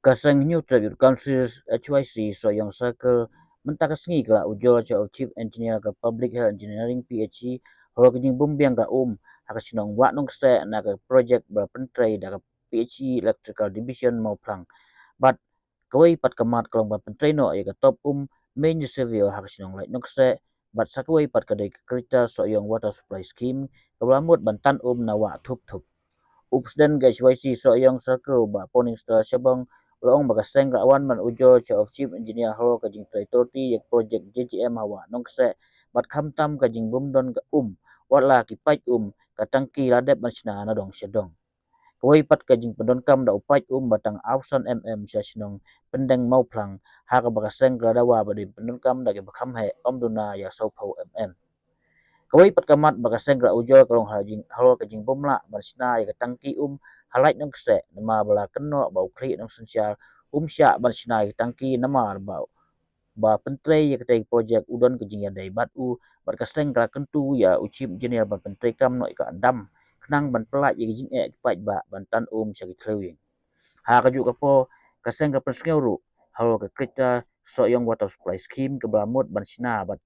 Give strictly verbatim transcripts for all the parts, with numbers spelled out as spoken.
Ka seng Hynñiewtrep Youth Council, H Y C, Sohiong Circle, mynta ka sngi ka la ujor sha u Chief Engineer ka Public Health Engineering, P H E, halor ka jingbymbiang ka um ha ka shnong Wahnongkseh na ka project ba pyntrei da ka P H E Electrical Division Mawphlang. Bad kawei pat ka mat ka long ban pyntrei noh ïa ka top um main reservoir ha ka shnong Laitnongkseh, bad sa kawei pat ka dei ka Greater Sohiong Water Supply Scheme, kaba la mut ban tan um na Wah Thupthup. U President ka H Y C Sohiong Circle, Bah Poningstar Shabong, u la ong ba ka seng ka la wan ban ujor sha u Chief Engineer halor ka jingtrei torti ïa ka project J J M ha Wahnongkseh, bad khamtam ka jingbymdon ka um, wat la ki paip um, ka tangki la dep ban shna na dong sha dong. Kawei pat ka jingpyndonkam da u paip um ba tang arphew san mm sha shnong Pyndeng Mawphlang, ha kaba ka seng ka la dawa ba dei pyndonkam da kiba kham heh, ym duna ïa sawphew mm. Kawei pat ka mat ba ka seng ka la ujor ka long ha jing, halor ka jingbymlah ban shna ïa ka tangki um ha Laitnongkseh, namar ba la kynnoh ba u khlieh nongsynshar um shah ban shna ïa ka tangki, namar ba ba pyntrei ïa katei ka project u don ka jingïadei bad u, bad ka seng ka la kyntu ïa u Chief Engineer ban pyntrei kam noh ïa ka dam, khnang ban pyllait ïa ka jingeh ki paidbah ban tan um sha ki thliew ïing. Ha kajuh ka por, ka seng ka pynsngew ruh halor ka Greater Sohiong Water Supply Scheme kaba la mut ban shna bad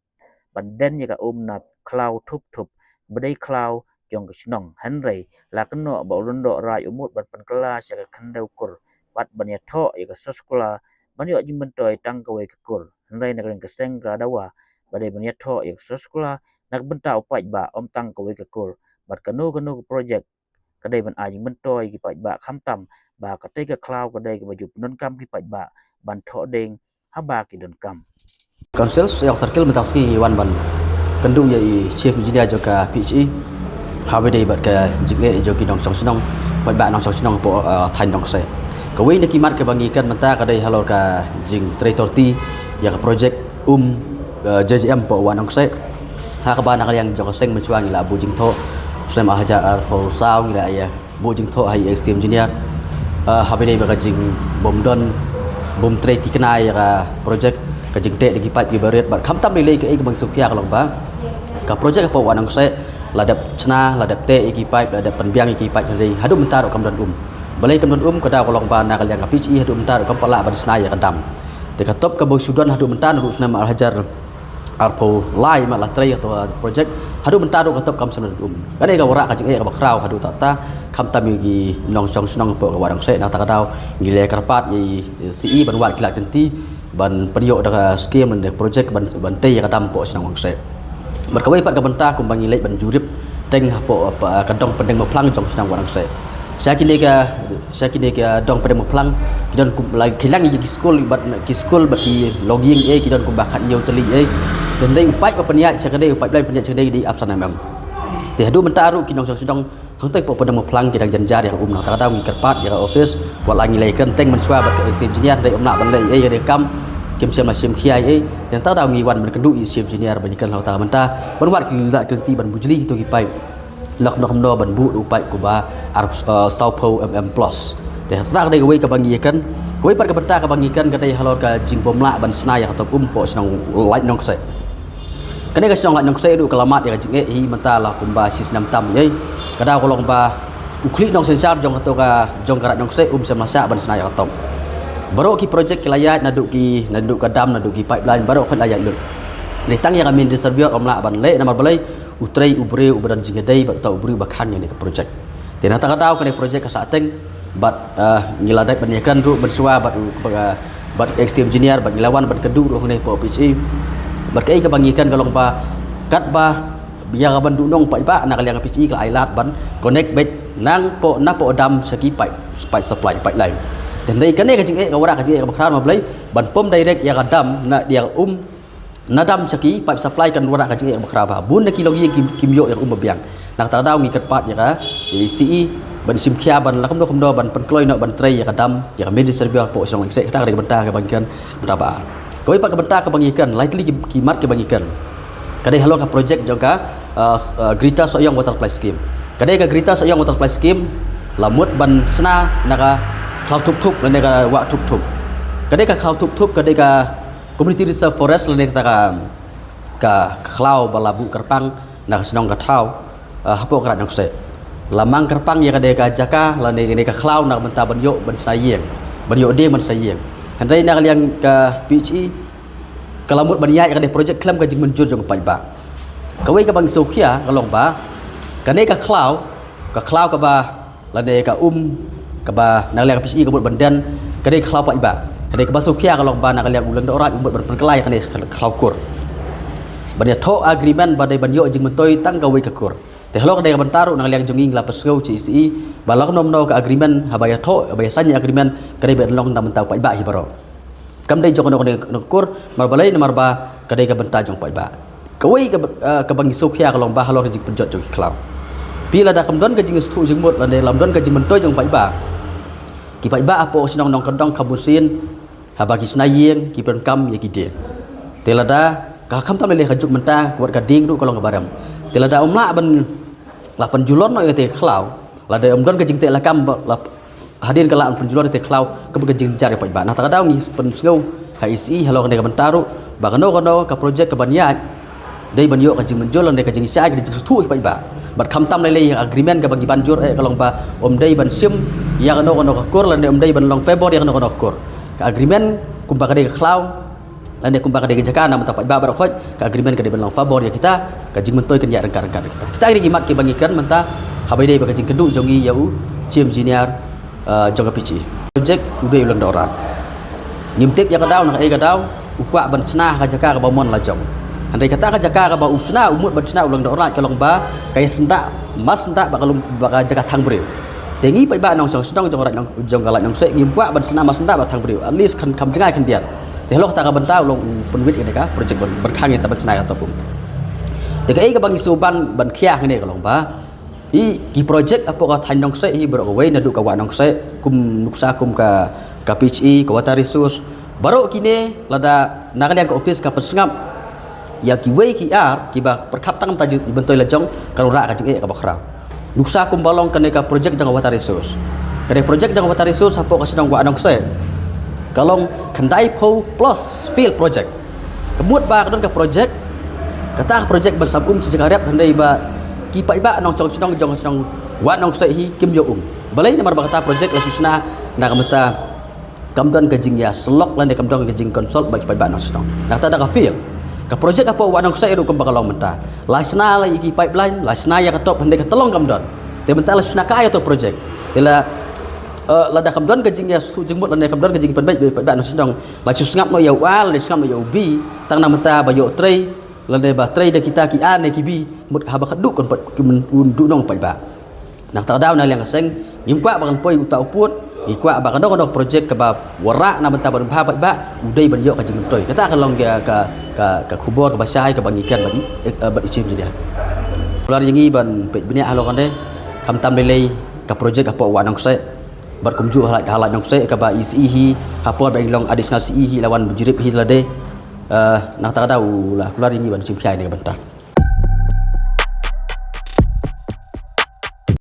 ban den ïa ka um na khlaw Thupthup, ba dei khlaw jong ka shnong. Hynrei la kynnoh ba u Lyngdoh Raij u mut ban pynkylla sha ka khyndew kur bad ban ïathoh ïa ka soskular ban ïoh jingmyntoi tang kawei ka kur. Hynrei na ka liang ka seng ka la dawa ba dei ban ïathoh ïa ka soskular na ka bynta u paidbah, ym tang kawei ka kur. Bad kano kano ka project ka dei ban ai jingmyntoi ïa ki paidbah, khamtam ba katei ka khlaw ka dei kaba ju pyndonkam ki paidbah ban thoh dieng haba ki donkam. Council Sohiong Circle mynta ka sngi ngi wan ban kynduh ïa i Chief Engineer jong ka P H E ha ba dei bad ka jingeh jong ki nongshong shnong, paidbah nongshong shnong hapoh, uh, thaiñ Nongkseh. Kawei na ki mat kaba ngi kren mynta ka dei halor ka jingtrei torti ïa ka project um, uh, J J M hapoh Wahnongkseh. Ha kaba na ka liang jong ka seng mynshuwa ngi la buh jingthoh, snem ar hajar arphew saw ngi la ïa buh jingthoh ha i Executive Engineer, uh, ha ba dei bad ka jingbymdon, bymtrei thikna ïa ka project, ka jingteh da ki paip kiba rit, bad khamtam lei lei kaei kaba ngi sngewkhia ka long ba ka project hapoh Wahnongkseh la dep shna, la dep teh ïa ki paip, la dep pynbiang ïa ki paip, hynrei haduh mynta ruh kam don um. Balei kam don um? Ka daw ka long ba na ka liang ka P H E haduh mynta ruh kam pat lah ban shna ïa ka dam. Te ka top kaba shu don haduh mynta naduh snem ar hajar arphew lai ma la trei ïa kato ka project, haduh mynta ruh ka top kam shna um. Kane ka wanrah ka jingeh kaba khraw haduh katta, khamtam ïa ki nongshong shnong hapoh ka Wahnongkseh. Na kata ka daw ngi la kyrpad ïa i C E ban wad ki lad ki lynti ban pynïoh da ka skim lane project ban, ban tei ïa ka dam hapoh shnong Wahnongkseh. Bad kawei pat ka bynta kumba ngi leit ban jurip teng hapoh, hapoh ka dong Pyndeng Mawphlang jong shnong Wahnongkseh. Sha kine ka, sha kine ka dong Pyndeng Mawphlang ki don kum la ki lang ïa ki skul bad ki skul bad ki longïing ei ki don kumba khathynñiew tylli ei. Te hynrei u paip ba pynïaid sha kane, u paip line pynïaid sha kane ki dei arphew san mm. Te haduh mynta ruh ki nongshong shnong hangtei hapoh Pyndeng Mawphlang ki dang jynjar ïa ka um. Na kata ka daw ngi kyrpad ïa ka office, wat la ngi la ïakren teng mynshuwa bad ka Executive Engineer, hynrei ym lah ban leh ei ei ka kam, kim shym la shim khia ei ei. Te na kata ka daw ngi wan ban kynduh ïa i Chief Engineer ban ïakren halor kata ka bynta, ban wad ki lad ki lynti ban bujli kito ki paip. Lok nok mno ban buh u paip kumba ar, eh, sawphew mm plus. Te kata ka dei kawei kaba ngi ïakren. Kawei pat ka bynta kaba ngi ïakren ka dei halor ka jingbymlah ban shna ïa ka top um hapoh shnong Laitnongkseh. Kane ka shnong Laitnongkseh ruh ka la mad ïa ka jingeh hi mynta la kumba shi snem tam ei. Ka daw ka long ba u khlieh nongsynshar jong kato ka, jong ka Raid Nongkseh um shym la shah ban shna ïa ka top. Baroh ki project ki la ïaid naduh ki, naduh ka dam, naduh ki pipeline, baroh ki la ïaid lut. Hynrei tang ïa ka main reservoir ym lah ban leh, namar balei? U trei u briew uba don jingïadei bad uta u briew ba khang ïa kane ka project. Te na kata ka daw kane ka project ka sah teng bad, eh, ngi la dep ban ïakren ruh mynshuwa bad u, bad, eh, bad Executive Engineer bad ngi la wan ban kynduh ruh hangne hapoh P H E. Bad kaei kaba ngi ïakren ka long ba katba ïa kaban duhnong paidbah, na ka liang ka P H E ka la ai lad ban connect beit napoh, napoh dam sha ki pipe, pipe supply, pipeline. Te hynrei kane ka jingeh ka wanrah ka jingeh kaba khraw, namar balei? Ban pump direct ïa ka dam na, ïa ka um na dam sha ki pipe supply kan wanrah ka jingeh kaba khraw ba bun na ki longïing kim, kim ïoh ïa ka um ba biang. Na kata ka daw ngi kyrpad ïa ka, ïa i C E ban shim khia ban lah kumno kumno ban pynkloi noh ban trei ïa ka dam, ïa ka main reservoir hapoh shnong Laitnongkseh. Kata ka dei ka bynta kaba ngi kren mynta ba. Kawei pat ka bynta kaba ngi kren, lai tylli ki, ki mat kiba ngi kren. Ka dei halor ka project jong ka, uh, s-, uh, Greater Sohiong Water Supply Scheme. Ka dei ka Greater Sohiong Water Supply Scheme la mut ban shna na ka Khlaw Thupthup lane ka Wah Thupthup. Ka dei ka Khlaw Thupthup ka dei ka Community Reserve Forest lane kata ka, ka khlaw ba la buh kyrpang na ka shnong ka thaw, eh, hapoh ka Raid Nongkseh. La mang kyrpang ïa kane ka jaka lane kane ka khlaw na ka bynta ban ïoh ban shna ïing. ban ïoh ding ban sa ïeng. Hynrei na ka liang ka P H E ka la mut ban ïaid ïa kane ka project khlem ka jingmynjur jong u paidbah. Kawei kaba ngi sngewkhia ka long ba kane ka khlaw, ka khlaw kaba lane ka um kaba na ka liang ka P H E ka mut ban don, kane ka khlaw paidbah. Hynrei kaba sngewkhia ka long ba na ka liang u Lyngdoh Raid u mut ban pynkylla ïa kane ka khlaw kur, ban ïathoh agreement ba dei ban ïoh jingmyntoi tang kawei ka kur. Te halor kane ka bynta ruh na ka liang jong ngi ngi la pynsngew sha E C E ba lada kumno kumno ka agreement haba ïathoh, haba ïasain ïa agreement, ka dei ban long na bynta u paidbah hi baroh. Kam dei jong kano kano ka kur, namar balei, namar ba ka dei ka bynta jong u paidbah. Kawei kaba, eh, kaba ngi sngewkhia ka long ba halor ka jingpynjot jong ki khlaw, phi, lada kam don ka jingsngewthuh jingmut lane lam don ka jingmyntoi jong u paidbah, ki paidbah hapoh shnong Nongkyndong Khambunsien, haba ki shna ïing ki pyndonkam ïa ki dieng. Te lada ka, khamtam lei lei ka juk mynta, ka wat ka dieng ruh ka long kaba rem. Te lada ym lah ban la pynjulor noh ïa kata ka khlaw, lada ym don ka jingteh lakam ba la, hadien ka la pynjulor ïa kata ka khlaw, ka mut ka jingjynjar ïa u paidbah. Na kata ka daw ngi pynsngew ha E C E halor kane ka bynta ruh ba kano kano ka project kaban ïaid, dei ban ïoh ka jingmynjur lane ka jingshai, ka jingsngewthuh ïa u paidbah. Bad khamtam lei lei ïa ka agreement kaba ngi ban jur eh ka long ba ym dei ban shim ïa kano kano ka kur lane ym dei ban long favour ïa kano kano ka kur. Ka agreement kumba ka dei ka khlaw lane kumba ka dei ka jaka na bynta u paidbah baroh khoit, ka agreement ka dei ban long favour ïa kita, ka jingmyntoi kan ïaid ryngkat ryngkat ïa kita. Kita ki dei ki mat kiba ngi kren mynta haba ïadei bad ka jingkynduh jong ngi ïa u Chief Engineer, eh, jong ka P H E. Project u dei u Lyngdoh Raid. Ngim tip ïa ka daw na kaei ka daw u kwah ban shna ha ka jaka kaba mon la jong. Hynrei kata ka jaka kaba u shna, u mut ban shna u Lyngdoh Raid ka long ba ka ïasyndah, mas yndah bad ka lum, bad ka jaka thang briew. Te ngi paidbah nongshong shnong jong ka Raid Nong, jong ka Raid Nongkseh ngim kwah ban shna mas yndah bad thang briew. At least kan kham jngai kham biang. Te halor kata ka bynta u long u pynwit ïa kane ka project ban, ban khang ïa kata ban shna ïa kata kum. Te kaei kaba ngi shu ban, ban khia hangne ka long ba i, ki project hapoh ka thaiñ Nongkseh hi baroh kawei, naduh ka Wah Nongkseh, kum nuksa kum ka, ka P H E, ka Water Resource, baroh kine lada na ka liang ka office ka pynsngap ïa kiwei ki ar kiba pyrkhat tang mynta jingmyntoi la jong, kan wanrah ka jingeh kaba khraw. Nuksa kumba long kane ka project jong ka Water Resource. Kane project jong ka Water Resource hapoh ka shnong Wah Nongkseh ka long khyndai phew plus field project. Ka mut ba ka don ka project, kata ka project ban sam um sha jaka rep, hynrei ba ki paidbah nongshong shnong jong ka shnong Wah Nongkseh hi kim ïoh um. Balei? Namar ba kata project la shu shna na ka bynta, kam don ka jingïasyllok lane kam don ka jingconsult bad ki paidbah nongshong shnong. Na kata da ka field. Ka project hapoh Wah Nongkseh ruh kumba ka long mynta, la shna la ïa ki pipeline, la shna ïa ka top, hynrei ka tyllong kam don. Te mynta la shu shna kai ïa ka project. Te la, eh, lada kam don ka jingïasngewthuh jingmut lane kam don ka jingpynbeit bad ki paidbah nongshong shnong, la shu sngap noh ïa u A lane sngap noh ïa u B, tang na bynta ba ïoh trei, lane ba trei da kita ki A ne ki B, mut haba ka duh kan pat ki myn-, un duh nong paidbah. Na kata ka daw na liang ka seng ngim kwah ba kan poi uta u pud, ngi kwah ba kano kano project kaba wanrah na bynta ban bha paidbah u dei ban ïoh ka jingmyntoi. Kata ka long ka, ka, ka, ka khubor kaba shai kaba ngi kren bad i, eh, bad i Chief Engineer. Kular ïa ngi ban peit bniah halor kane, khamtam lei lei ka project hapoh Wah Nongkseh. Bad kumjuh ha Raid, ha Raid Nongkseh kaba i C E hi, ha por ba i long additional C E hi la wan bujrip hi lade. Eh, na kata ka daw la kular ïa ngi ban shim khia ïa kane ka bynta.